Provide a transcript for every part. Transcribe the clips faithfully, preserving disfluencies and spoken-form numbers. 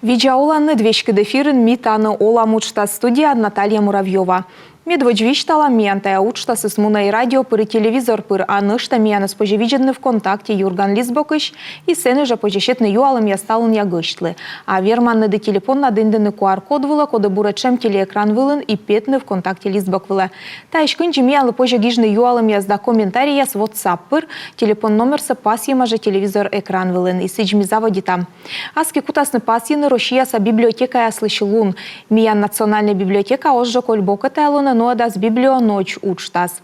Видза оланныд! Веськыд эфирын «Ми тані олам» уджтас, студияын Наталья Муравьёва. Медводз висьтала, миян тайӧ уджтасыс мунӧ и радио пыр, и телевизор пыр, а нӧшта миянӧс позьӧ видзӧдны ВКонтакте «Юрган» лист бокысь, и сэні жӧ позьӧ сетны юалӧмъяс талунъя гӧсьтлы. А верманныд и телефоннад индыны QR-код вылӧ, коді буретш эм телеэкран вылын, и петны ВКонтакте лист бок вылӧ. Таысь кындзи миянлы позьӧ гижны юалӧмъяс да комментарийяс WhatsApp пыр, телефон номерсӧ пасйӧма жӧ телевизор экран вылын. И сідз, ми заводитам. Аски кутасны пасйыны Россияса библиотекаяслысь лун. Миян национальнӧй библиотека оз жӧ коль бокӧ тайӧ лунӧ нуӧдас «Библионочь» уджтас.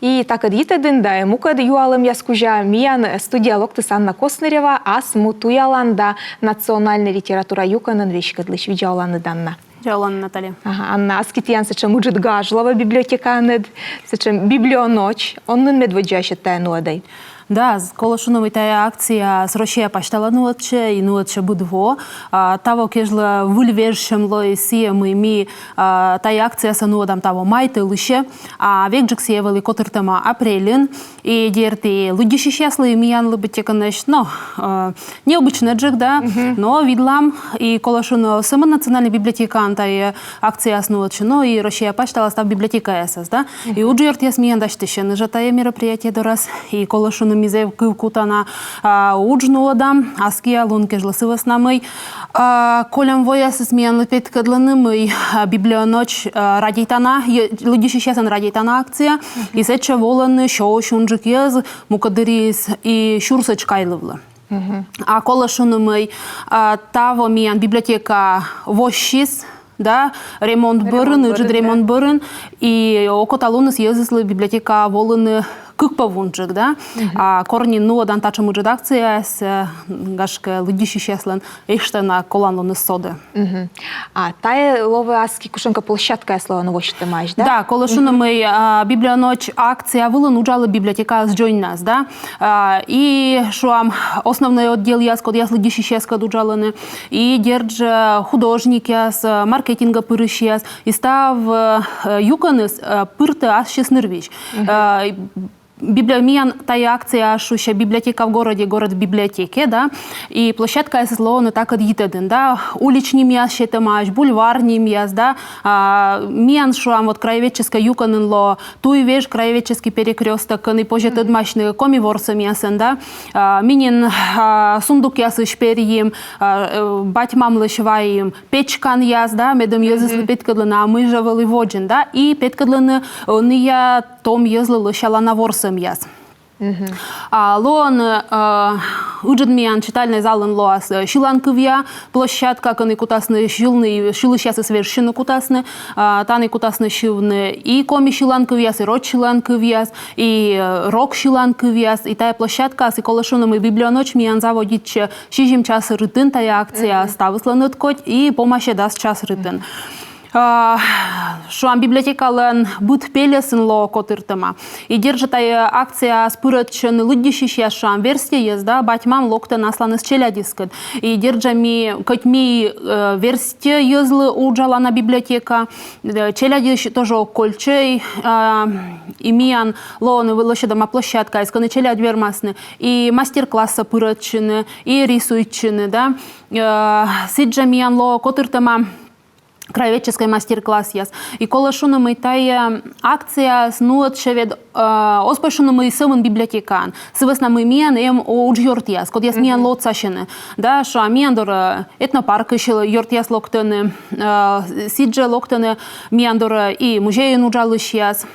И такӧд йитӧдын да и мукӧд юалӧмъяс кузя миян студияӧ локтіс Анна Коснырева, ас му туялан да национальнӧй литература юкӧнӧн веськӧдлысь. Видза оланныд, Анна! Видза оланныд, Наталья! Ага, Анна, аски тіян сэтшӧм ыджыд гаж лоӧ библиотекаынныд, сэтшӧм «Библионочь». Он нин медводдзаысь тайӧ нуӧдӧй? Да, з-, колӧ шуны, мый тайӧ акцияыс Россия пасьтала нуӧдчӧ, и нуӧдчӧ быд во. А таво кежлӧ выль вежсьӧм лои сійӧ, мый ми, а, тайӧ акциясӧ нуӧдам таво май тӧлысьӧ, а векджык сійӧ вӧлі котыртӧма апрельын. И дерт, и лыддьысьысьяслы, и миянлы быттьӧкӧ нӧшта, но, э, необычнӧйджык, да, но видлам, и колӧ шуны, сӧмын национальнӧй библиотекаын тайӧ акцияыс нуӧдчӧ, но и Россия пасьтала став библиотекаясас, да. И уджъёртъяс миян дасьтысьӧны жӧ тайӧ мероприятие дорас, и колӧ шуны, ми зэв кывкутана, а, удж нуӧдам аскиа лун кежлӧ, сы вӧсна мый, а, кольӧм воясыс миянлы петкӧдлӧны, мый, а, «Библионочь», а, радейтана, е-, лыддьысьысьясӧн радейтана акция, и сэтчӧ волӧны сёысь унджык йӧз, мукӧд дырйиыс и сюрсӧдз кайлывлӧ. А колӧ шуны, мый, а, таво миян библиотека воссис, да, ремонт бӧрын, ыджыд ремонт бӧрын, и окота луныс йӧзыслы библиотекаӧ волыны кык пӧв унджык, да. А кор нин нуӧдан татшӧм ыджыд акцияяс, э, гашкӧ, лыддьысьысьяслӧн эштӧна коланлуныс содӧ. А тайӧ лоӧ аски кутшӧмкӧ площадкаяс лоӧны восьтӧмаӧсь, да? Да, колӧ шуны, мый, а, «Библионочь» акция вылын уджалӧ библиотекаыс дзоньнас, да. А, и, шуам, основнӧй отделъяс, кодъяс лыддьысьысьяскӧд уджалӧны, и дерт жӧ художникъяс, э, маркетингӧ пырысьяс, и став, э, юкӧныс, э, пыртӧ ассьыс нырвизь. Э, библи-, миян тайӧ акция шусьӧ «Библиотека в городе, город в библиотеке», да, и площадкаясыс лоӧны такӧд йитӧдын, да, улич нимъяс сетӧмаӧсь, бульвар нимъяс, да, а, миян, шуам, вот краеведческӧй юкӧнын лоӧ «Туйвеж» краеведческӧй перекрёсток, кӧні позьӧ тӧдмасьны коми ворсӧмъясӧн, да, а, ми нин, а, сундукъясысь перйим, а, э, бать-мамлысь вайим печканъяс, да, медым йӧзыслы петкӧдлыны, а мый жӧ вӧлі водзын, да, и петкӧдлыны ӧнія том йӧзлы лӧсялана ворсӧмъяс. А лоӧны, э, ыджыд миян читальнӧй залын лоас, э, сьыланкывъя площадка, кӧні кутасны сьывны, сьылысьясыс вежсьыны кутасны, а, тані кутасны сьывны и коми сьыланкывъяс, и роч сьыланкывъяс, и, э, рок сьыланкывъяс, и тайӧ площадкаыс, и колӧ шуны, мый «Библионочь» миян заводитчӧ сизим час рытын, тайӧ акция ставыслӧн ӧткодь, и помасьӧ дас час рытын. А, шуам, библиотекалӧн быд пельӧсын лоӧ котыртӧма. И дерт жӧ, тайӧ акцияас пырӧдчӧны лыддьысьысьяс, шуам, верстьӧяс, да, бать-мам локтӧны асланыс челядьыскӧд. И дерт жӧ, ми, кӧть ми, э, верстьӧ йӧзлы уджалана библиотека, э, челядьысь тоже ог кольччӧй, а, и миян лоӧны лӧсьӧдӧма площадкаяс, кӧні челядь вермасны и мастер-классӧ пырӧдчыны, и рисуйтчыны, да. Э, сідз жӧ миян лоӧ котыртӧма краеведческӧй мастер-классъяс. И колӧ шуны, мый тайӧ акцияыс нуӧдчӧ ведь, э, оз позь шуны, мый сӧмын библиотекаын. Сы вӧсна мый миян эм уджъёртъяс, кодъяс миянлы отсасьӧны. Да, шуам, миян дорӧ этнопаркысь ёртъяс локтӧны, э, сідз жӧ локтӧны миян дорӧ и музейын уджалысьяс.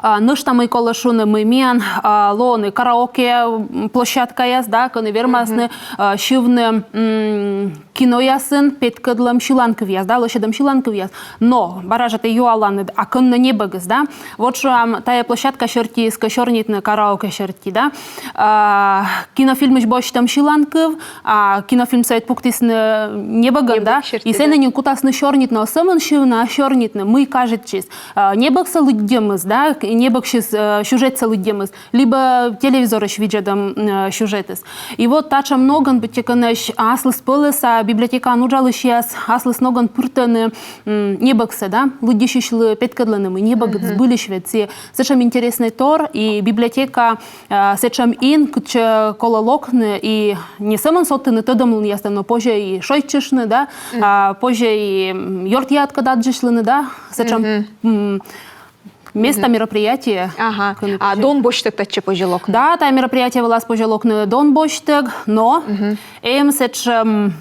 А, нӧшта мый колӧ шуны, мый миян, а, лоӧны караоке, м, площадкаяс, да, кӧні вермасны, а, сьывны, м, киноясын петкӧдлӧм сьыланкывъяс, да, лӧсьӧдӧм сьыланкывъяс. Но бара жӧ тэ юаланныд, а кӧн нӧ небӧгыс, да. Вот, шуам, тайӧ площадка сертиыс кӧ сёрнитны караоке серти, да. А, кинофильмысь босьтӧм сьыланкыв, а кинофильмсӧ ӧд пуктісны небӧгӧн, да. И сэні нин кутасны сёрнитны, оз сӧмын сьывны, а сёрнитны, мый кажитчис. А, небӧгсӧ лыддьӧмыс, да, небӧгсьыс, э, сюжетсӧ лыддьӧмыс, либӧ телевизорысь видзӧдӧм, э, сюжетыс. И вот татшӧм ногӧн быттьӧкӧ аслыспӧлӧса библиотекаын уджалысьяс аслыс ногӧн пыртӧны, м, небӧгсӧ, да, лыддьысьысьлы петкӧдлӧны, мый небӧг збыльысь ведь сійӧ сэтшӧм интереснӧй тор, и библиотека, э, сэтшӧм ин, кытчӧ колӧ локны и не сӧмын содтыны тӧдӧмлунъястӧ, но позьӧ и шойччыштны, да, а, позьӧ и, м, ёртъяыдкӧд аддзысьлыны, да, сэтшӧм, м, места, мероприятие. Ага. А дон босьттӧг татчӧ позьӧ локны? Да, тайӧ мероприятие вылас позьӧ локны дон босьттӧг, но эм сэтшӧм,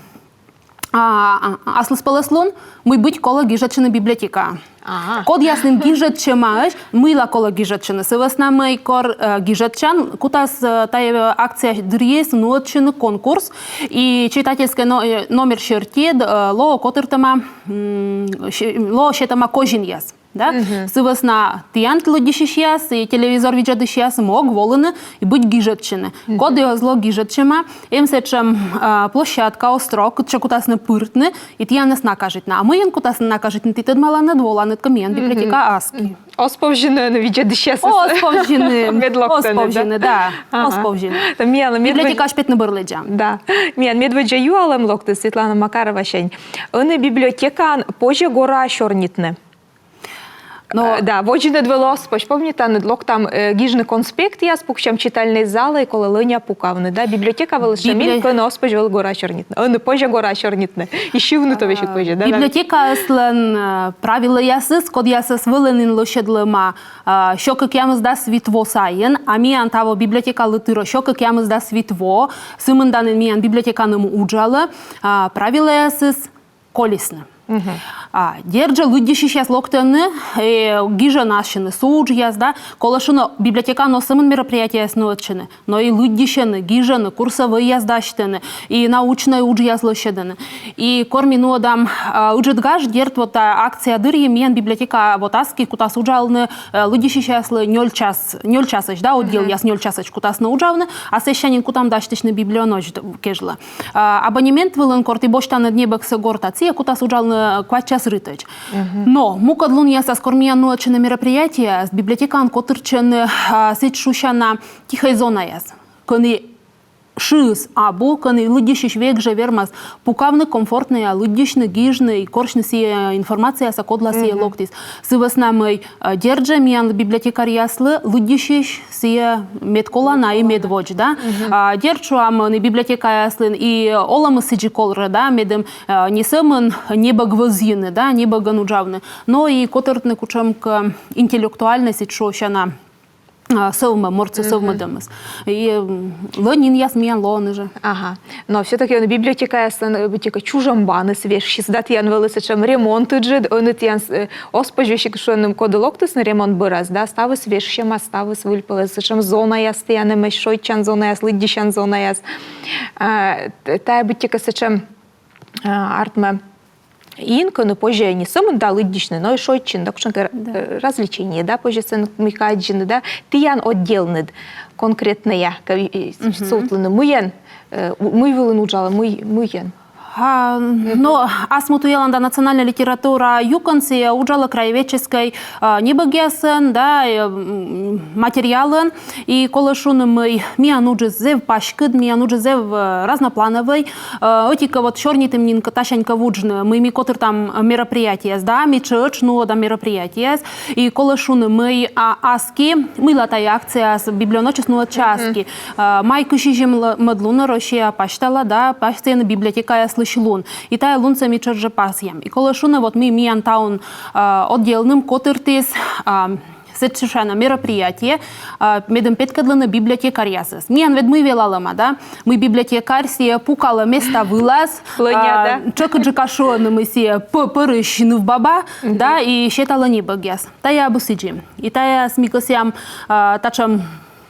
а, а, аслыспӧлӧслун, мый быть колӧ гижӧдчыны библиотека. Ага. Кодъяс нин гижӧдчӧмаӧсь, мыйла колӧ гижӧдчыны. Сы вӧсна мый кор, э, гижӧдчан, кутас, э, тайӧ акция дырйиыс нуӧдчыны конкурс, и читательскӧй но-, э, номер серти, э, лоӧ котыртӧма, м, се-, лоӧ сетӧма козинъяс. Да? Сы вӧсна тіян, лыддьысьысьяс и телевизор видзӧдысьяс, мог волыны и быть гижӧдчыны. Кодъяс оз ло гижӧдчӧма, эм сэтшӧм, а, площадка, острог, кытчӧ кутасны пыртны и тіянӧс накажитны. А мыйӧн кутасны накажитны, ті тӧдмаланныд, воланныд кӧ миян библиотекаӧ аски. Оз повзьыны ӧні видзӧдысьясыс? Оз повзьыны. Мед локтӧны, да? Оз повзьыны, да. Ага. Оз повзьыны. Да, миян, мед вӧ- Библиотекаысь петны бӧр лэдзам. Да. Миян медводдза юалӧм локтіс Светлана Макаровасянь. Ӧні библиотекаын позьӧ гораа сёрнитны? Но, э, да, водзынад вӧлі оз позь, помнитанныд, локтам, э, гижны конспектъяс, пуксям читальнӧй залӧ, и колӧ лӧня пукавны, да, библиотека вӧлі сэтшӧм ин, кӧні оз позь вӧлі гораа сёрнитны. Ӧні позьӧ гораа сёрнитны. И сьывны тӧ весиг позьӧ, да, да. Библиотекаыслӧн, э, правилӧясыс, кодъясӧс вӧлі нин лӧсьӧдлӧма, э, сё кӧкъямысдас вит во сайын, а миян таво библиотекалы тырӧ сё кӧкъямысдас вит во, сы мында нин миян библиотеканым уджалӧ, а, правилӧясыс колисны. А, дерт жӧ, лыддьысьысьяс локтӧны, э, гижӧны ассьыныс уджъяс, да, колӧ шуны, библиотекаын оз сӧмын мероприятиеяс нуӧдчӧны, но и лыддьысьӧны, гижӧны, курсӧвӧйяс дасьтӧны, и научнӧй уджъяс лӧсьӧдӧны. И кор ми нуӧдам, а, Ыджыд гаж, дерт, вот, а, акция дырйи миян библиотека вот аски кутас уджалны, э, лыддьысьысьяслы нёль час, нёль часӧдз, да, отделъяс нёль часӧдз кутасны уджавны, а сэсся нин кутам дасьтысьны библионочь д-, кежлӧ. А, абонемент вылын, кор ті босьтанныд небӧгсӧ гортад, сійӧ кутас уджалны квайт час рытӧдз. Но мукӧд лунъясас, кор миян нуӧдчӧны мероприятиеяс, библиотекаын котыртчӧны, а, сідз шусяна тихӧй зонаяс, кӧні шыыс абу, кӧні лыддьысьысь век жӧ вермас пукавны комфортнӧя, лыддьысьны, гижны и корсьны сійӧ информациясӧ, кодла сійӧ локтіс. Сы вӧсна мый, э, дерт жӧ, миян библиотекаръяслы лыддьысьысь сійӧ медколана и медводз, да? А, дерт, шуам, ӧні библиотекаяслӧн и олӧмыс сідзи колӧ, да, медым, э, не сӧмын небӧг вӧзйыны, да, небӧгӧн уджавны, но и котыртны кутшӧмкӧ интеллектуальнӧй, сідз шусяна, а, сӧвмӧ, мортсӧ сӧвмӧдӧмыс. И, м, лӧнь инъяс миян лоӧны жӧ. Ага. Но всё-таки ӧні библиотекаяслӧн, э, быттьӧкӧ чужӧмбаныс вежсис, да, тіян вӧлі сэтшӧм ремонт ыджыд, ӧні тіян, э, оз позь весиг шуны, коді локтісны ремонт бӧрас, да, ставыс вежсьӧма, ставыс выльпӧлӧс, сэтшӧм зонаяс тіян эмӧсь, шойччан зонаяс, лыддьысян зонаяс. А, т-, тайӧ быттьӧкӧ сэтшӧм, а, артмӧ ин, кӧні позьӧ не сӧмын, да, лыддьысьны, но и шойччыны, да, кутшӧмкӧ, э, развлечение, да, позьӧ сцена мыйкӧ аддзыны, да, тіян отделныд конкретнӧя, кӧ, э, сувтлыны, мыйӧн, э, у-, мый вылын уджалӧ, мый, мыйӧн. А, но асму туялан да национальнӧй литература юкӧн сійӧ уджалӧ краеведческӧй, а, небӧгъясӧн, да, э, м, материалӧн, и колӧ шуны, мый миян уджыс зэв паськыд, миян уджыс зэв, э, разноплановӧй. Э, ӧти-кӧ, вот сёрнитім нин кӧ, тасянь кӧ вуджны, мый ми котыртам, э, мероприятиеяс, да, ми тшӧтш нуӧдам мероприятиеяс. И колӧ шуны, мый, а, аски, мыйла тайӧ акцияыс, библионочыс нуӧдчӧ аски. Э, май кызь сизим ло-, мӧд лунӧ Россия пасьтала, да, пасьтӧны библиотекаяслысь лун. И тайӧ лунсӧ ми тшӧтш жӧ пасъям. И колӧ шуны, вот ми, миян таун, э, отделным котыртіс, а, сэтшӧм мероприятие, а, медым петкӧдлыны библиотекаръясӧс. Миян ведь мый велалӧма, да? Мый библиотекарь сійӧ пукалӧ места вылас, лӧня, а, да? Тшӧкыдджыка шуӧны, мый сійӧ пӧ-, пӧрысь нывбаба, да, и сеталӧ небӧгъяс. Тайӧ абу сідзи. И тайӧс ми кӧсъям, а, татшӧм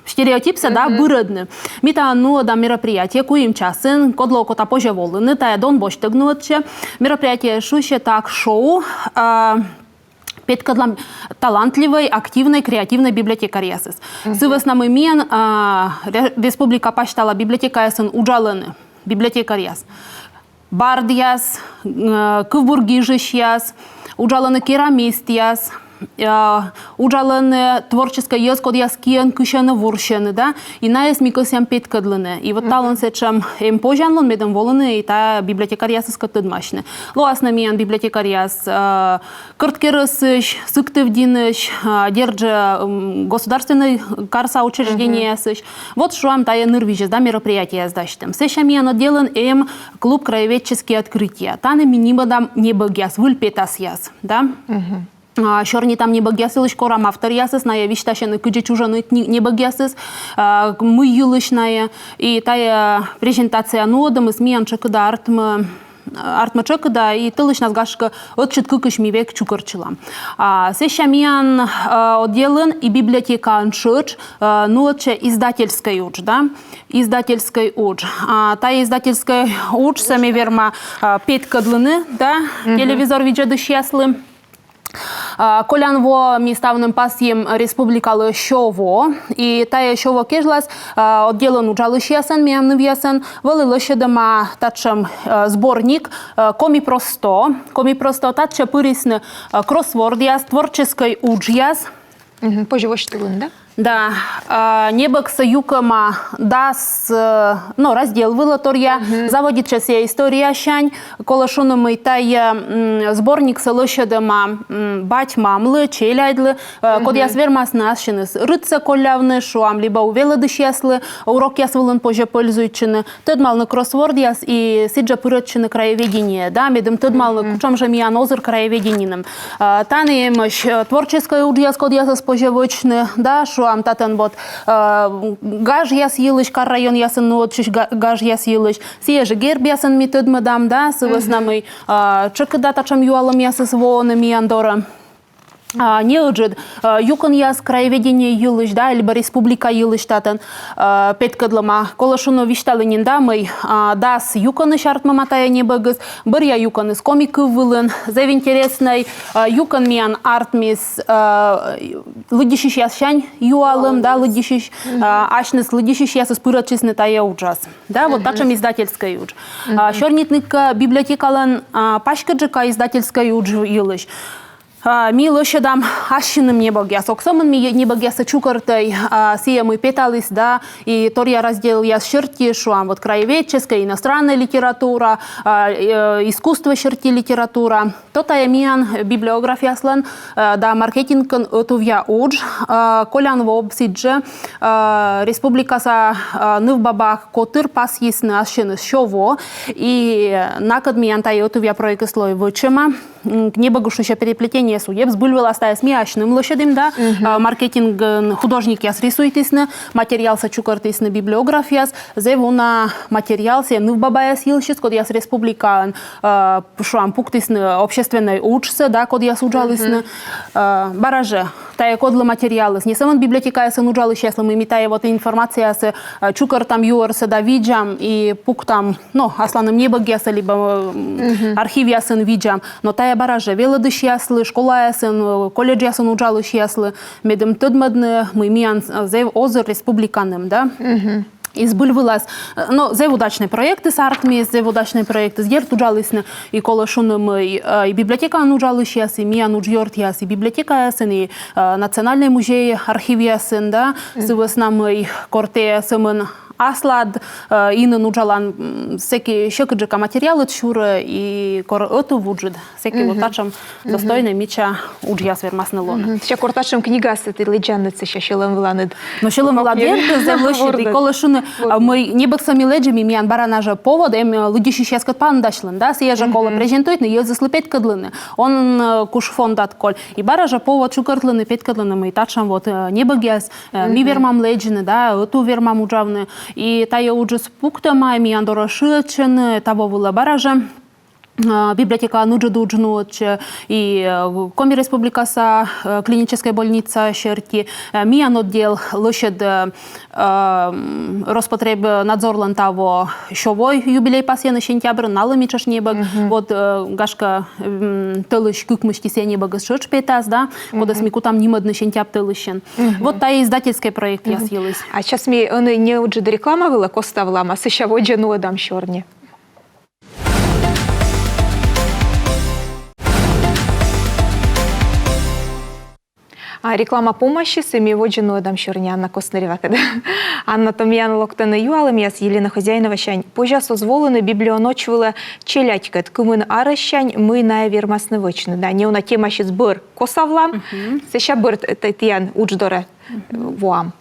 стереотипсӧ, да, бырӧдны. Ми таун нуӧдам мероприятие куим часын, кодлы окота, позьӧ волыны, тайӧ дон босьттӧг нуӧдсьӧ. Мероприятие шусьӧ так: шоу, а, петкӧдлам талантливӧй, активнӧй, креативнӧй библиотекаръясӧс. Сы вӧсна мый миян, а, ре-, республика пасьтала библиотекаясын уджалӧны библиотекаръяс. Бардъяс, э, кывбур гижысьяс, уджалӧны керамистъяс, Э, уджалӧны творческӧй йӧз, кодъяс киӧн кысьӧны, вурсьӧны, да, и найӧс ми кӧсъям петкӧдлыны. И вот талун сэтшӧм эм позянлун, медым волыны и та библиотекаръясыскӧд тӧдмасьны. Лоасны миян библиотекаръяс, э, Кӧрткерӧсысь, Сыктывдинысь, э, дерт жӧ, м, государственнӧй карса учреждениеясысь. Вот, шуам, тайӧ нырвизьӧс, да, мероприятиеяс дасьтӧм. Сэсся миян отделын эм клуб «Краеведческие открытия». Тані ми нимӧдам небӧгъяс, выль петасъяс, да. А, сёрнитам небӧгъяс йылысь, корам авторъясӧс, найӧ висьтасьӧны, кыдзи чужӧны ни-, небӧгъясыс, а, мый йылысь найӧ. И тайӧ презентация нуӧдӧмыс миян тшӧкыда артмӧ, артмӧ тшӧкыда, и тӧлысьнас, гашкӧ, ӧтчыд-кыкысь ми век чукӧртчылам. А, сэсся миян, а, отделын и библиотекаын тшӧтш, а, нуӧдчӧ издательскӧй удж, да? Издательскӧй удж. А, тайӧ издательскӧй уджсӧ ме верма, а, петкӧдлыны, да, телевизор видзӧдысьяслы. А, колян во ми ставным пасйим республикалы сё во, и тайӧ сё во кежлас, а, отделын уджалысьясӧн, миян нывъясӧн, вӧлі лӧсьӧдӧма татшӧм, а, сборник, а, «Коми просто». «Коми просто» — татчӧ пырисны, а, кроссвордъяс, творческӧй уджъяс. Мгм. Позьӧ восьтылыны, да? Да, а, небӧгсӧ юкӧма дас, э, но, раздел вылӧ торъя, заводитчӧ сійӧ историасянь, колӧ шуны, мый тайӧ, м, сборниксӧ лӧсьӧдӧма, м, бать-мамлы, челядьлы, э, кодъяс вермасны ассьыныс рытсӧ коллявны, шуам, либӧ у велӧдысьяслы урокъяс вылын позьӧ пользуйтчыны, тӧдмалны кроссвордъяс и сідзжӧ пырӧдчыны краеведение, да, медым тӧдмалны, кутшӧм жӧ миян озыр краеведениеным. А, тані эмӧсь, э, творческӧй уджъяс, кодъясӧс позьӧ вӧчны, да, шуам, татӧн вот, э, гажъяс йылысь, кар-районъясын нуӧдчысь га-, гажъяс йылысь, сійӧ жӧ гербъясӧн ми тӧдмӧдам, да, сы вӧсна мый, а, тшӧкыда татшӧм юалӧмъясыс воӧны миян дорӧ. А, неыджыд, а, юкӧнъяс краеведение йылысь, да, либӧ республика йылысь татӧн, а, петкӧдлӧма. Колӧ шуны, висьталі нин, да, мый, а, дас юкӧнысь артмӧма тайӧ небӧгыс, бӧръя юкӧныс коми кыв вылын. Зэв интереснӧй, а, юкӧн миян артмис, а, лыддьысьысьяссянь юалӧм, да, лыддьысьысь, а, асьныс лыддьысьысьясыс пырӧдчисны тайӧ уджас. Да, вот татшӧм издательскӧй удж. А, сёрнитны кӧ библиотекалӧн, а, паськыдджыка издательскӧй удж йылысь. А, ми лӧсьӧдам ассьыным небӧгъяс. Ог сӧмын ми небӧгъяссӧ чукӧртӧй, а, сійӧ, мый петаліс, да, и торъя разделъяс серти, шуам, вот краеведческая, иностранная литература, а, э, искусство серти литература. То тайӧ миян библиографъяслӧн, э, да маркетингын ӧтувъя удж, э, колян во сідзжӧ, э, республикаса, э, нывбаба котыр пасйисны ассьыныс сё во, и накӧд миян тайӧ ӧтувъя проектыс лои вӧчӧма. М, небӧгысь сыысь переплетение судеб, збыль вылас тайӧс ми асьным лӧсьӧдім, да, а, маркетингын художникъяс рисуйтісны, материалсӧ чукӧртісны библиографъяс, зэв уна материал сійӧ нывбабаяс йылысьыс, кодъяс республикаын, а, шуам, пуктісны общественнӧй уджсӧ, да, кодъяс уджалісны, а, бара жӧ, тайӧ кодлы материалыс. Не сӧмын библиотекаясын уджалысьяслы, мый ми тайӧ вот информациясӧ, а, чукӧртам юӧрсӧ да видзам и пуктам, но, асланым небӧгъясӧ либӧ, м, архивъясын видзам. Но тайӧ бара жӧ велӧдысьяслы, школаясын, э, колледжъясын уджалысьяслы, медым тӧдмӧдны, мый миян, э, зэв озыр республиканым, да? И збыль вылас, э, но зэв удачнӧй проектыс артмис, зэв удачнӧй проектыс, дерт, уджалісны, и колӧ шуны, мый, э, и библиотекаын уджалысьяс, и миян уджъёртъяс, и библиотекаясын, и, э, Национальнӧй музей архивъясын, да, сы вӧсна мый кор тэ сӧмын аслад, э, инын уджалан, м, сэки сьӧкыдджыка материалыд сюрӧ, и кор ӧтув уджыд, сэки вот татшӧм достойнӧй, мича уджъяс вермасны лоны. Сэсся кор татшӧм книгасӧ тэ лэдзанныд, сэсся сьӧлӧм выланыд. Но сьӧлӧм вылад, дерт, зэв лӧсьыд, и колӧ шуны, а, мый небӧгсӧ ми лэдзим, и миян бара на жӧ повод эм, э, лыддьысьысьяскӧд паныдасьлыны, да, сійӧ жӧ колӧ презентуйтны, йӧзыслы петкӧдлыны. Он, э, куш фондад коль. И бара жӧ повод чукӧртлыны, петкӧдлыны, мый татшӧм вот, э, небӧгъяс, э, ми вермам лэдзны, да, ӧтув вермам уджавны. И тайӧ уджыс пуктӧма, миян дорӧ шыӧдчӧны, таво вылӧ бара жӧ, э, библиотекаын ыджыд удж нуӧдчӧ, и, э, Коми Республикаса, э, клиническӧй больница серти, э, миян отдел лӧсьӧдӧ, э, м, Роспотребнадзорлӧн таво сё во юбилей пасйӧны сентябрын, налы ми тшӧтш небӧг. Вот, э, гашкӧ, м, тӧлысь кык мысти сійӧ небӧгыс тшӧтш петас, да, кодӧс ми кутам нимӧдны сентябрь тӧлысьын. Вот тайӧ издательскӧй проектъяс йылысь. А сейчас ми ӧні неыджыд реклама вылӧ коставлам, а сэсся водзӧ нуӧдам сёрни. А реклама помасис, и ми водзӧ нуӧдам сёрни Анна Коснаревакӧд. Анна, то миян локтӧны юалӧмъяс Елена Хозяиновасянь. Позяс оз волыны библионочвылӧ челядькӧд, кымын арӧссянь, мый найӧ вермасны вӧчны? Да, неуна темасьыс бӧр косавлам, сэсся бӧр т-, т-, тіян удж дорӧ воам.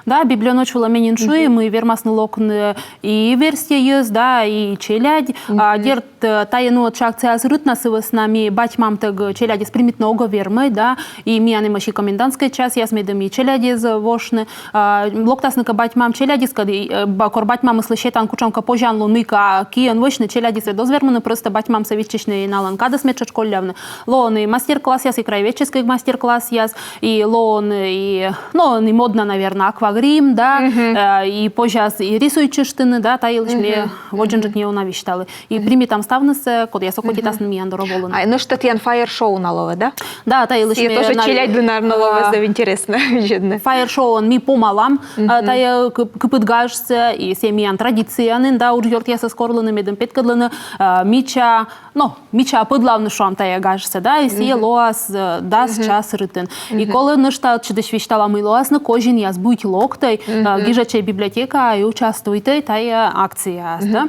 Да, библионочвылӧ ме нин шуи, мый вермасны локны и верстьӧяс, да, и челядь. А, дерт, э, тайӧ нуӧдысь акцияыс рытнас, сы вӧсна мый бать-мамтӧг челядьӧс примитны огӧ вермӧй, да, и миян эмӧсь и комендантскӧй часъяс, медым и челядьӧс вошны. А, локтасны кӧ бать-мам челядьыскӧд, и, э, ба-, кор бать-мамыслы сетан кутшӧмкӧ позянлун мыйкӧ киӧн вӧчны, челядьыс ведь оз вермыны, просто бать-мамсӧ виччысьны и налӧн кадыс медшӧдз коллявны. Лоӧны и мастер-классъяс, и краеведческӧй мастер-классъяс, и лоӧны и, ну, и моднӧ, наверно, аквагрим, да, э, и позяс и рисуйтчыштны, да, та йылысь ме водзынджык неуна висьталі. И примитам ставнысӧ, кодъяс окотитасны миян дорӧ волыны. А нӧшта тіян фаер-шоу на лоӧ, да? Да, та йылысь ме тоже челядьлы, наверно, лоӧ зэв интереснӧ видзӧдны. Фаер-шоуын ми помалам, э, тайӧ кып-, кыпыд гажсӧ, и сійӧ миян традиция нин, да, уджъёртъясӧс корлыны, медым петкӧдлыны, э, мича, ну, мича пӧдлавны, шуам, тайӧ гажсӧ, да, и сійӧ лоас, э, дас час рытын. И колӧ нӧшта ӧтчыдысь висьтала, мый лоасны козинъяс, быть локтӧй, э, гижӧдчӧй библиотекаӧ и участвуйтӧй тайӧ акцияас, да.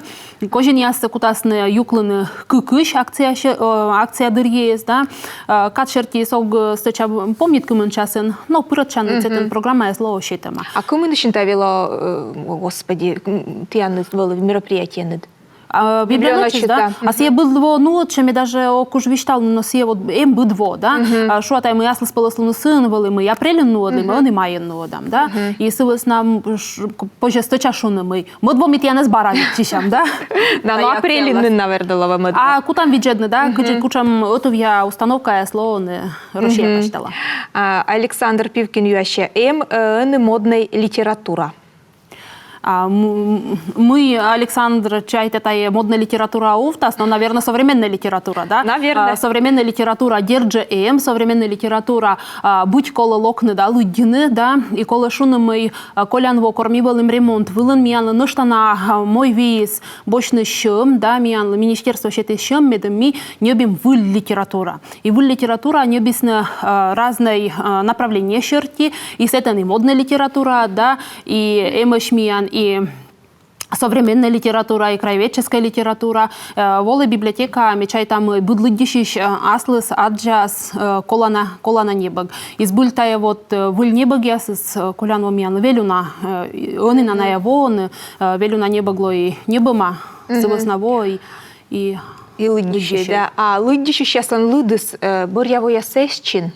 Козинъяссӧ кутасны юклыны кыкысь акция, э, акция дырйиыс, да. Э, кад серти сӧг, э, стӧча помнит, кымын часын, но пырӧдчанныд сэтӧн, программаяс лоӧ сетӧма. А кымынысь нин та велӧ, э, о, господи, м, тіян вӧлі мероприятиеныд? А, библионочыс, да? А сійӧ быд во нуӧдчӧ, ме даже ог куж висьтавны, но сійӧ вот эм быд во, да? А, шуа тай, мый аслыспӧлӧслуныс ӧні вӧлі, мый апрельын нуӧдлім, ӧні майын нуӧдам, да? И сы вӧсна, м, ш-, к-, позьӧ стӧча шуны, мый мӧд во ми тіянӧс бара виччысям, да? Да, но апрельын нин, наверно, лоӧ мӧд во. А кутам видзӧдны, да, кыдзи, кутшӧм ӧтувъя установкаяс лоӧны Россия пасьтала. А, Александр Пивкин юасьӧ: эм, э, ӧні моднӧй литература? А, м-, м-, мый Александр чайтӧ, тайӧ моднӧй литература овтас, но, наверно, современнӧй литература, да? Наверно. А, современнӧй литература, дерт жӧ, эм, современнӧй литература, а, быть колӧ локны, да, лыддьыны, да, и колӧ шуны, мый, а, колян во, кор ми вӧлім ремонт вылын, миянлы нӧшта на, а, мойвиис босьтны сьӧм, да, миянлы министерство сетіс сьӧм, медым ми ньӧбим выль литература. И выль литература ньӧбисны, э, разнӧй, э, направление серти, и сэтӧн и моднӧй литература, да, и эмӧсь миян и современнӧй литература, и краеведческӧй литература. Э, волӧй библиотекаӧ, ме чайта, мый быд лыддьысьысь, э, аслыс аддзас, э, колана, колана небӧг. И збыль тайӧ вот, э, выль небӧгъясыс, э, колян во миян вель уна, э, ӧні на найӧ воӧны, э, вель уна небӧг лои ньӧбӧма, сы вӧсна воӧй и и лыддьысьӧй, да. А лыддьысьысьяслӧн лыдыс, э, бӧръя воясӧ эстчин?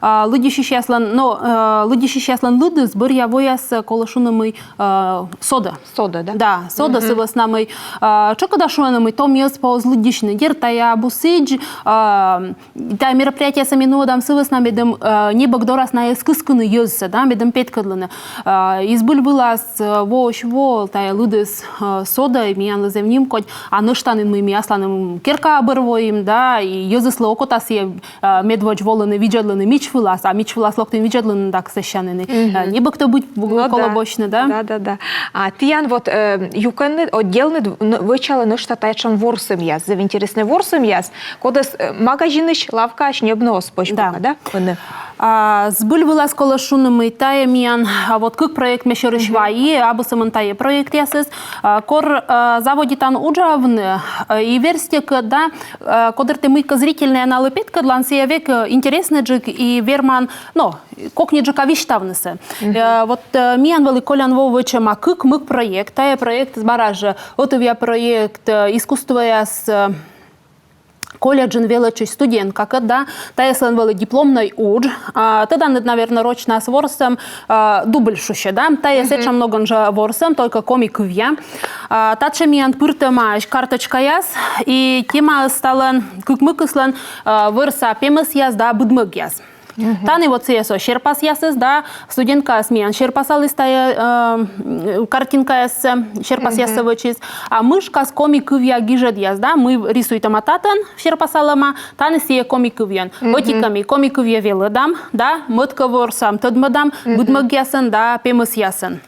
А, лыддьысьысьяслӧн, но, э, лыддьысьысьяслӧн лыдыс бӧръя воясӧ, колӧ шуны, мый, э, содӧ. Содӧ, да? Да, содӧ, сы вӧсна мый, э, тшӧкыда шуӧны, мый томъяс пӧ оз лыддьысьны. Дерт, тайӧ абу сідз, э, тайӧ мероприятиесӧ ми нуӧдам сы вӧсна, медым, э, небӧг дорас найӧс кыскыны йӧзсӧ, да, медым петкӧдлыны. Э, и збыль вылас, э, воысь во тайӧ лыдыс, э, содӧ, миянлы зэв нимкодь. А нӧшта нин, мый ми асланым керка бӧр воим, да, и йӧзыслы окота сійӧ, э, медводз волыны видзӧдлыны мич вылас, а мич вылас локтін видзӧдлыны, да, кӧсъян нин, э, небӧгтӧ быть колӧ босьтны, да? Да, да, да. А тіян вот, э, юкӧнныд, отделныд н-, вӧчалӧ нӧшта татшӧм ворсӧмъяс, зэв интереснӧй ворсӧмъяс, кодӧс, э, магазинысь, лавкаысь ньӧбны оз позь пока, да? Ӧні. А, збыль вылас колӧ шуны, мый тайӧ миян, а, вот кык проект ме сьӧрысь вайи, абу сӧмын тайӧ проектъясыс. А, кор, а, заводитан уджавны, а, и верстьӧкӧд, да, а, кодыр тэ мыйкӧ зрительнӧя налы петкӧдлан, сійӧ век, э, интереснӧйджык и верман, но, кокниджыка висьтавнысӧ. Э, вот, э, миян вӧлі колян во вӧчӧма кык-мык проект, тайӧ проект, бара жӧ, ӧтувъя проект, э, искусствояс, э, колледжын велӧдчысь студенткакӧд, да, тайӧслӧн вӧлі дипломнӧй удж. А, тӧданныд, наверно, рочнас ворсӧм, а, дубль шусьӧ, да, тайӧ сэтшӧм ногӧн жӧ ворсӧм, только коми кывъя. А, татшӧм миян пыртӧмаӧсь карточкаяс, и темаыс талӧн, кык-мыкыслӧн, а, вӧрса пемӧсъяс да быдмӧгъяс. Тані вот сійӧ со серпасъясыс, да, студенткаыс миян серпасаліс тайӧ, э, картинкаяссӧ, серпасъяссӧ вӧчис. А мышкас коми кывъя гижӧдъяс, да, мый рисуйтӧма татӧн, серпасалӧма, тані сійӧ коми кывйӧн. Ӧти-кӧ, ми коми кывйӧ велӧдам, да, мӧд-кӧ, ворсам, тӧдмӧдам быдмӧгъясӧн да пемӧсъясӧн.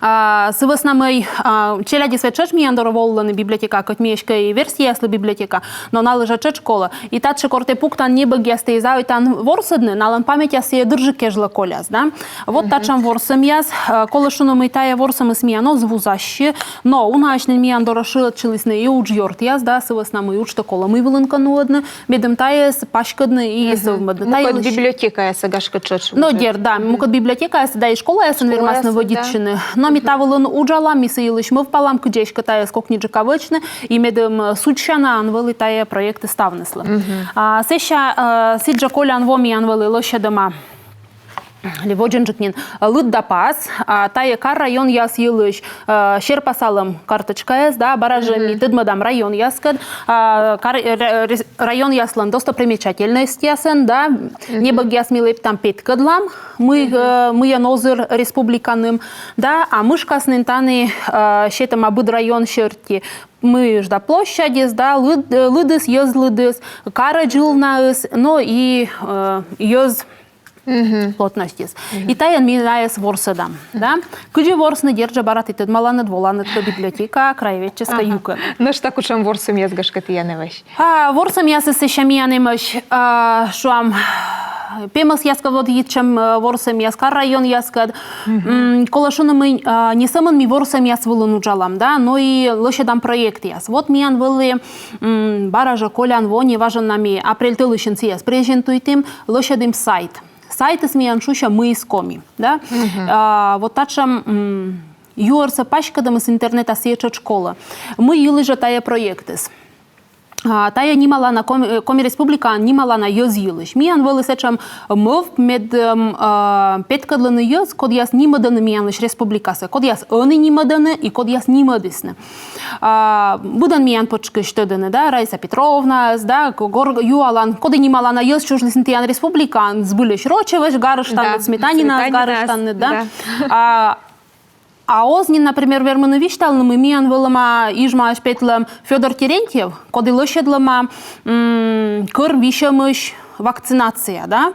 А, сы вӧсна мый, а, челядьыс ведь тшӧтш миян дорӧ волӧны библиотекаӧ, кӧть ми эськӧ и верстьӧяслы библиотека, но налы жӧ тшӧтш колӧ. И татчӧ кор тэ пуктан небӧгъястӧ и заводитан ворсӧдны, налӧн паметьяс сійӧ дырджык кежлӧ коляс, да? Вот татшӧм ворсӧмъяс, а, колӧ шуны, мый тайӧ ворсӧмыс миян оз вузасьы, но унаысь нин миян дорӧ шыӧдчылісны и уджъёртъяс, да, сы вӧсна мый уджтӧ колӧ мый вылын кӧ нуӧдны, медым тайӧс паськӧдны и сӧвмӧдны. Мукӧд библиотекаясӧ, гашкӧ, тшӧтш. Но дерт, да, мукӧд библиотекаясӧ да и школаясын вермасны вӧдитчыны. Но ми та вылын уджалам, ми сы йылысь мӧвпалам, кыдзи эськӧ тайӧс кокниджыка вӧчны, и медым, э, судзсянаӧн вӧлі тайӧ проектыс ставныслы. А, сэсся, э, сідзжӧ колян во миян вӧлі лӧсьӧдӧма ли водзынджык нин, э, «Лыд да пас», а, тайӧ кар-районъяс йылысь, э, серпасалӧм карточкаяс, да, бара жӧ ми тӧдмӧдам районъяскӧд, а, кар-, ра-, рес-, районъяслӧн достопримечательностьясӧн, да, небӧгъяс ми лэптам, петкӧдлам, мый, э, мыйӧн озыр республиканым, да, а мышкас нин тані, э, сетӧма быд район серти мыйысь да площадьыс, да, лыд-, э, лыдыс, йӧз лыдыс, карӧдз ылнаыс, но и, э, йӧз плотностьыс. И тайӧн ми найӧс ворсӧдам, да. Кыдзи ворсны, дерт жӧ, бара ті тӧдмаланныд, воланныд кӧ библиотекаӧ краеведческӧй юкӧн. Нӧшта кутшӧм ворсӧмъяс, гашкӧ, тіян эмӧсь? А, ворсӧмъясыс сэсся миян эмӧсь, а, шуам, пемӧсъяскӧд вот йитчӧм, э, ворсӧмъяс, кар-районъяскӧд. М, колӧ шуны, мый, а, не сӧмын ми ворсӧмъяс вылын уджалам, да, но и лӧсьӧдам проектъяс. Вот миян вӧлі, м, бара жӧ колян во, неважӧн на ми апрель тӧлысьын сійӧс презентуйтім, лӧсьӧдім сайт. Сайтыс миян шусьӧ «Мыйыс коми», да? А, вот татшӧм, м, юӧрсӧ паськӧдӧмыс интернетас сійӧ тшӧтш колӧ. Мый йылысь жӧ тайӧ проектыс? А, тайӧ нималана Коми, э, Коми Республикаын нималана йӧз йылысь. Миян вӧлі сэтшӧм мӧвп, мед, эм, а, петкӧдлыны йӧз, кодъяс нимӧдӧны миянлысь республикасӧ, кодъяс ӧні нимӧдӧны и кодъяс нимӧдісны. А, быдӧн миян пытшкысь тӧдӧны, да, Раиса Петровнаӧс, да, к-, гор-, юалан, коді нималана йӧз чужлісны тіян республикаын, збыльысь Рочевӧсь гарыштанныд, Сметанинаӧс гарыштанныд, да. А, а оз нин, например, вермыны висьталны, мый миян вӧлӧма Ижмаысь петлӧм Фёдор Терентьев, коді лӧсьӧдлӧма, м, кӧр висьӧмысь вакцинация, да?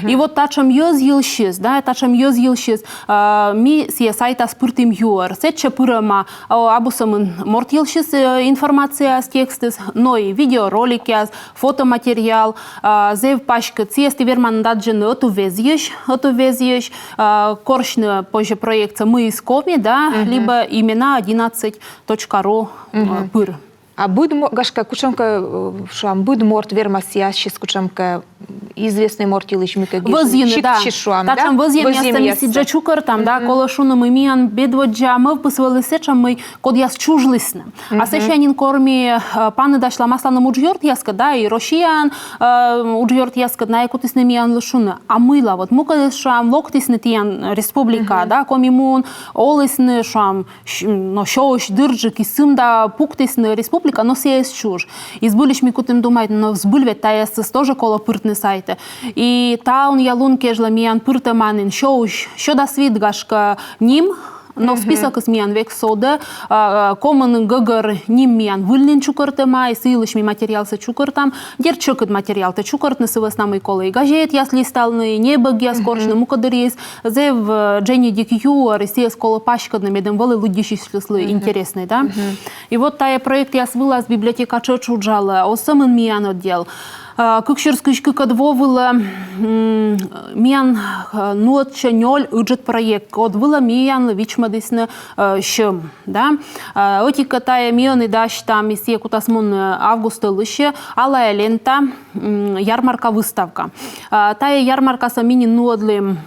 И вот татшӧм йӧз йылысь, да, татшӧм йӧз йылысь, а, ми сійӧ сайтас пыртім юӧр. Сэтчӧ пырӧма, а, абу сӧмын морт йылысь, э, информацияяс, текстыс, но и видеороликъяс, фотоматериал, а, зэв паськыд, сійӧс ті верманныд аддзыны ӧтуввезйысь, ӧтуввезйысь, а, корсьны позьӧ проектсӧ «Мыйыс коми», да, либӧ имена одиннадцать точка ру, э, пыр. А быд мо-, гашкӧ, кутшӧмкӧ, э, шуам, быд морт вермас сійӧ ассьыс кутшӧмкӧ известнӧй морт йылысь мыйкӧ гижны? Вӧзйыны, да. Сідз шуам, да? Татшӧм вӧзйӧмъяссӧ ми сідзжӧ чукӧртам, да, колӧ шуны, мый миян медводдза мӧвпыс вӧлі сэтшӧм, мый кодъяс чужлісны. А сэсся нин кор ми, э, паныдасьлам асланым уджъёртъяскӧд, да, и Россияын, э, уджъёртъяскӧд, найӧ кутісны миянлы шуны. А мыйла вот мукӧдыс, шуам, локтісны тіян республикаӧ, да, Коми муын олісны, шуам, Щ-, но сёысь дырджык и сымда пуктісны республика, но сійӧ эз чуж. И збыльысь ми кутім думайтны, но збыль ведь тайӧс тоже колӧ пыртны сайтӧ. И талунъя лун кежлӧ миян пыртӧма нин сёысь сё дас вит, гашкӧ, ним, но списокыс миян век содӧ, а, а, комын гӧгӧр ним миян выль нин чукӧртӧма, и сы йылысь ми материалсӧ чукӧртам. Дерт, сьӧкыд материалтӧ чукӧртны, сы вӧсна мый колӧ и газетъяс листалны, и небӧгъяс корсьны, мукӧддырйиыс зэв, э, дженьыдик юӧр, и сійӧс колӧ паськӧдны, медым вӧлі лыддьысьысьлы интереснӧй, да? И вот тайӧ проектъяс вылас библиотека тшӧтш уджалӧ, оз сӧмын миян отдел. Э, кык сюрс кызь кыкӧд во вылӧ, м, миян, э, нуӧдсьӧ нёль ыджыд проект, код вылӧ миянлы вичмӧдісны, э, сьӧм, да? Э, ӧти-кӧ, тайӧ ми ӧні дасьтам, и сійӧ кутас мунны август тӧлысьӧ, «Алая лента», м, ярмарка-выставка. Э, тайӧ ярмаркасӧ ми нин нуӧдлім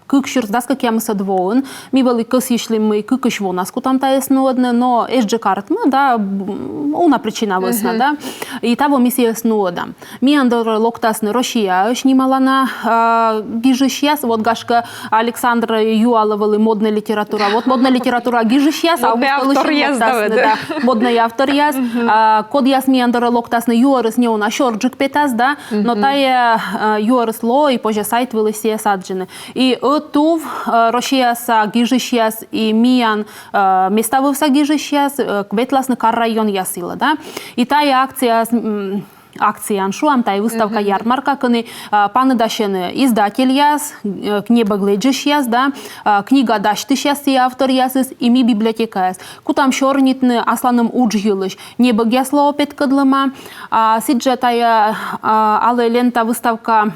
кык сюрс дас кӧкъямысӧд воын. Ми вӧлі кӧсйысьлім, мый кыкысь вонас кутам тайӧс нуӧдны, но эсджык артмы, да, м, уна причина вӧсна, да. И таво ми сійӧс нуӧдам. Миян дорӧ локтасны Россияысь нималана, а, гижысьяс, вот, гашкӧ, Александр юалӧ вӧлі модная литература. Вот модная литература гижысьяс, август тӧлысьын локтасны, да, модная авторъяс. А, кодъяс миян дорӧ локтасны, юӧрыс неуна сёрджык петас, да, но тайӧ, а, юӧрыс лоӧ, и позьӧ сайт вылысь сійӧс аддзыны. И ӧтув, э, Россияса гижысьяс и миян, э, меставывса гижысьяс, э, ветласны кар-районъяс йылӧ, да. И тайӧ акцияыс, м, акцияын, шуам, тайӧ выставка, ярмарка, кӧні а, паныдасьӧны издательяс, э, небӧг лэдзысьяс, да, а, книга дасьтысьяс, сійӧ авторъясыс, и ми, библиотекаяс. Кутам сёрнитны асланым удж йылысь. Небӧгъяслы петкӧдлӧма. А сідзжӧ тайӧ а, «Алӧй лента» выставка,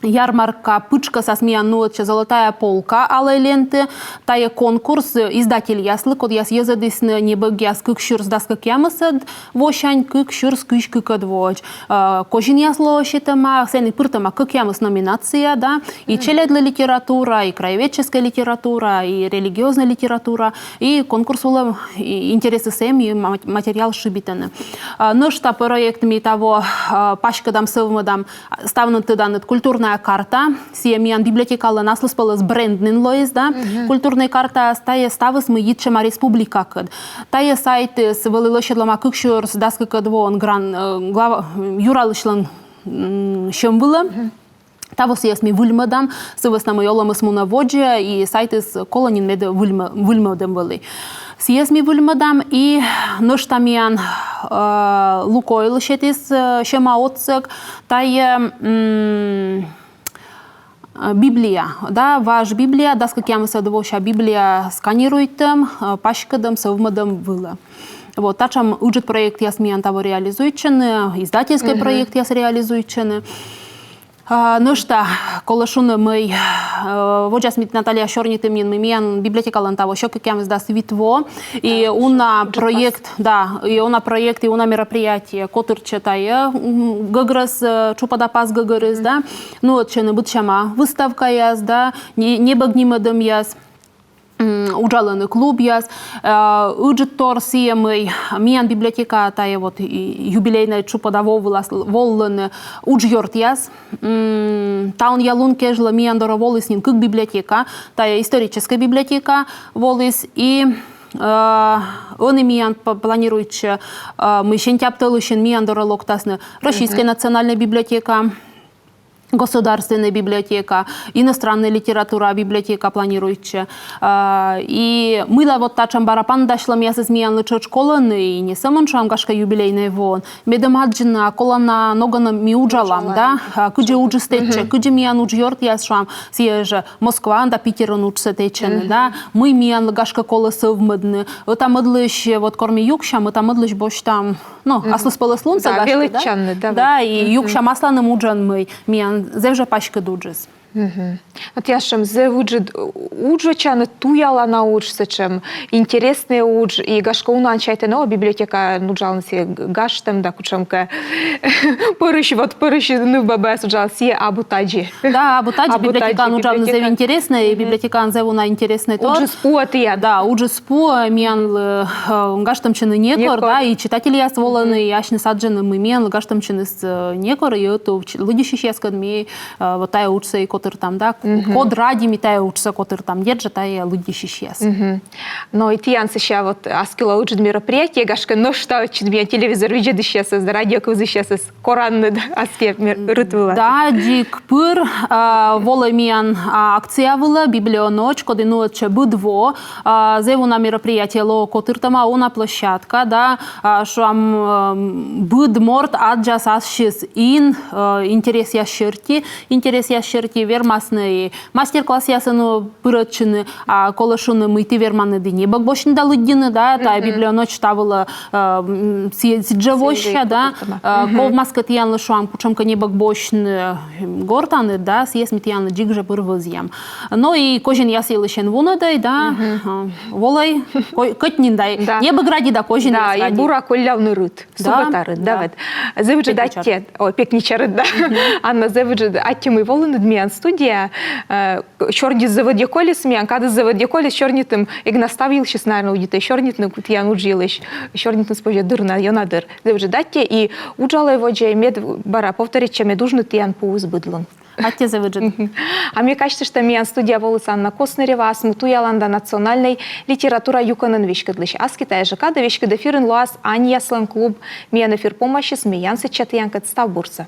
ярмарка пытшкӧсас миян нуӧдчӧ «Золотая полка алой ленты». Тайӧ конкурс, э, издательяслы, кодъяс йӧзӧдісны небӧгъяс кык сюрс дас кӧкъямысӧд восянь кык сюрс кызь кыкӧд водз. Э, козинъяс лоӧ сетӧма, сэні пыртӧма кӧкъямыс номинация, да, и челядьлы литература, и краеведческая литература, и религиознӧй литература, и конкурс вылӧ и интересыс эм, и ма-, материал шыбитӧны. Э, нӧшта проект ми таво, э, паськӧдам, сӧвмӧдам, ставныд тӧданныд, культурная карта, сійӧ миян библиотекалӧн аслыспӧлӧс бренд нин лоис, да, культурнӧй карта, тайӧ ставыс, мый йитчӧма республикакӧд. Тайӧ сайтыс вӧлі лӧсьӧдлӧма кык сюрс дас кыкӧд воын гран-, э, глава, юралысьлӧн, м, сьӧм вылӧ. Таво сійӧс ми выльмӧдам, сы вӧсна мый олӧмыс мунӧ водзӧ, и сайтыс колӧ нин, мед выльмӧ-, выльмӧдӧм вӧлі. Сійӧс ми выльмӧдам, и нӧшта миян, э, «Лукойл» сетіс, э, сьӧма отсӧг, тайӧ, м, э, Библия, да, важ Библия, дас кӧкъямысӧд вося Библия сканируйтӧм, э, паськӧдӧм, сӧвмӧдӧм вылӧ. Вот, татшӧм ыджыд проектъяс миян таво реализуйтчӧны, издательскӧй проектъяс реализуйтчӧны. А, нӧшта колӧ шуны, мый, э, водзас ми Натальяӧс сёрнитім нин, мый миян библиотекалӧн таво сё кӧкъямысдас вит во, и уна проект, да, и уна проект, и уна мероприятие котыртчӧ тайӧ, м, гӧгрӧс, э, тшупӧда пас гӧгӧрыс, да. Нуӧдчӧны быдсяма выставкаяс, да, не-, небӧг нимӧдӧмъяс, м, уджалӧны клубъяс, э, ыджыдтор сійӧ, мый миян библиотека тайӧ вот и юбилейнӧй тшупӧда во вылас волӧны уджъёртъяс. М, талунъя лун кежлӧ миян дорӧ воліс нин кык библиотека, тайӧ историческӧй библиотека воліс и, э, ӧні миян п-, планируйтчӧ, э, мый сентябрь тӧлысьын миян дорӧ локтасны Российскӧй национальнӧй библиотека, государственнӧй библиотека, иностраннӧй литература библиотека планируйтчӧ. А, и мыйла вот татшӧм бара паныдасьлӧмъясыс миянлы тшӧтш колӧны, и не сӧмын, шуам, гашкӧ юбилейнӧй воын. Медым аддзыны, а колана ногӧн ми уджалам, да? А, кыдзи уджыс тэчсьӧ, кыдзи миян уджъёртъяс, шуам, сійӧ жӧ Москваын да Питерын уджсӧ тэчӧны, да? Мый миянлы гашкӧ колӧ сӧвмӧдны. Ӧта-мӧдлысь, вот кор ми юксям, ӧта-мӧдлысь босьтам, ну, аслыспӧлӧс лунсӧ, да, гашкӧ, велӧдчанныд, да, да, вот. И юксям асланым уджӧн, мый миян зэв жӧ паськыд уджыс. Вот, тіян сэтшӧм зэв ыджыд удж вӧчанныд, туялана удж, сэтшӧм интереснӧй удж, и гашкӧ унаӧн чайтӧны, о, библиотекаын уджалны сійӧ гажтӧм да кутшӧмкӧ пӧрысь, вот пӧрысь нывбабаяс уджалӧны, сійӧ абу тадзи. Да, абу тадзи, абу тадзи, библиотекаын уджавны зэв интереснӧй, и библиотекаын зэв уна интереснӧй тор. Уджыс пуӧ тіян. Да, уджыс пуӧ миянлы, э, гажтӧмтчыны некор, да, и читательяс волӧны, и асьныс аддзӧны, мый миянлы гажтӧмтчыныс, э, некор, и ӧтув лыддьысьысьяскӧд ми, э, вот тайӧ уджсӧ и котыртам, да, код ради ми тайӧ уджсӧ котыртам, дерт жӧ, тайӧ лыддьысьысьяс. Но и тіян сэсся вот аски лоӧ ыджыд мероприятие, гашкӧ, нӧшта ӧтчыд миян телевизор видзӧдысьясӧс да радио кывзысьясӧс коранныд аски мер-, рыт вылас. Да, дзик пыр, а, волӧй миян, а, акция вылӧ «Библионочь», коді нуӧдчӧ быд во, а, зэв уна мероприятие лоӧ котыртӧма, уна площадка, да, а, шуам, м, быд морт аддзас ассьыс ин, э, интересъяс серти, интересъяс серти, вермасны и мастер-классъясӧн пырӧдчыны, а колӧ шуны, мый ті верманныд и небӧг босьтны да лыддьыны, да, тайӧ «Библионочь» та вылӧ, э, м, си-, сідзжӧ воссьӧ, да, э, ковмас кӧ тіянлы, шуам, кутшӧмкӧ небӧг босьтны, м, гортаныд, да, сійӧс ми тіянлы дзик жӧ пыр вӧзъям. Но и козинъяс йылысь эн вунӧдӧй, да, э, волӧй, ко-, кӧть нин да, небӧг ради да козинъяс ради. Да, и бура коллявны рыт. Да, субӧта рыт, да, вот. Зэв ыджыд аттьӧ, о, пекнича рыт, да. Анна, зэв ыджыд аттьӧ, мый волінныд миян студияӧ, э, сёрнитіс зэв ӧдйӧ колис миян, кадыс зэв ӧдйӧ колис, сёрнитім эг на став йылысь, наверно, удитӧй сёрнитны, ку-, тіян удж йылысь сёрнитны позьӧ дыр на, ёна дыр. Зэв ыджыд аттьӧ, и уджалӧй водзӧ, мед бара повторитчӧ, мед уджныд тіян пуис быд лун. Аттьӧ зэв ыджыд. А ме казьтышта, миян студияӧ воліс Анна Коснырева, асму туялан да национальнӧй литература юкӧнӧн веськӧдлысь. Аски тайӧ жӧ кадӧ веськыд эфирын лоас «Аньяслӧн клуб». Миян эфир помасис, ме янсӧдча тіянкӧд, став бурсӧ.